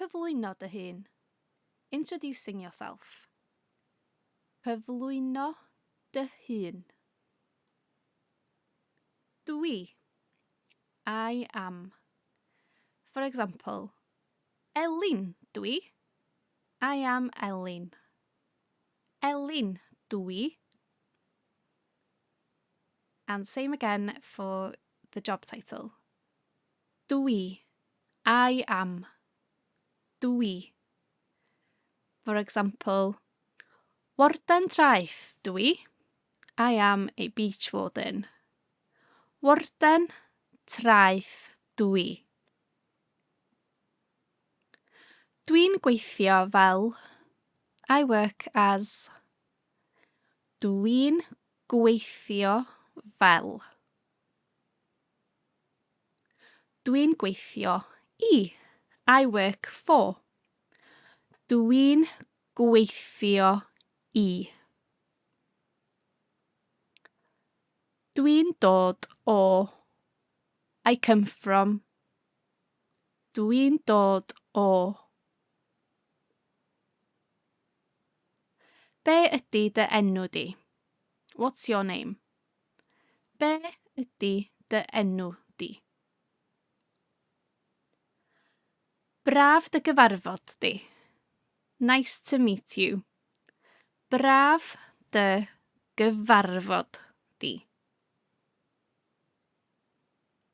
Cyflwyno dy hun. Introducing yourself. Cyflwyno dy hun. Dwi. I am. For example, Elin dwi. I am Elin. Elin dwi. And same again for the job title. Dwi. I am. Dwi. For example, Warden traeth dwi. I am a beach warden. Warden traeth dwi. Dwi'n gweithio fel I work as Dwi'n gweithio fel. Dwi'n gweithio i. I work for. Dwi'n gweithio i. Dwi'n dod o. I come from. Dwi'n dod o. Be ydy dy enw di? What's your name? Be ydy dy enw di? Braf dy gyfarfod di. Nice to meet you. Braf dy gyfarfod di.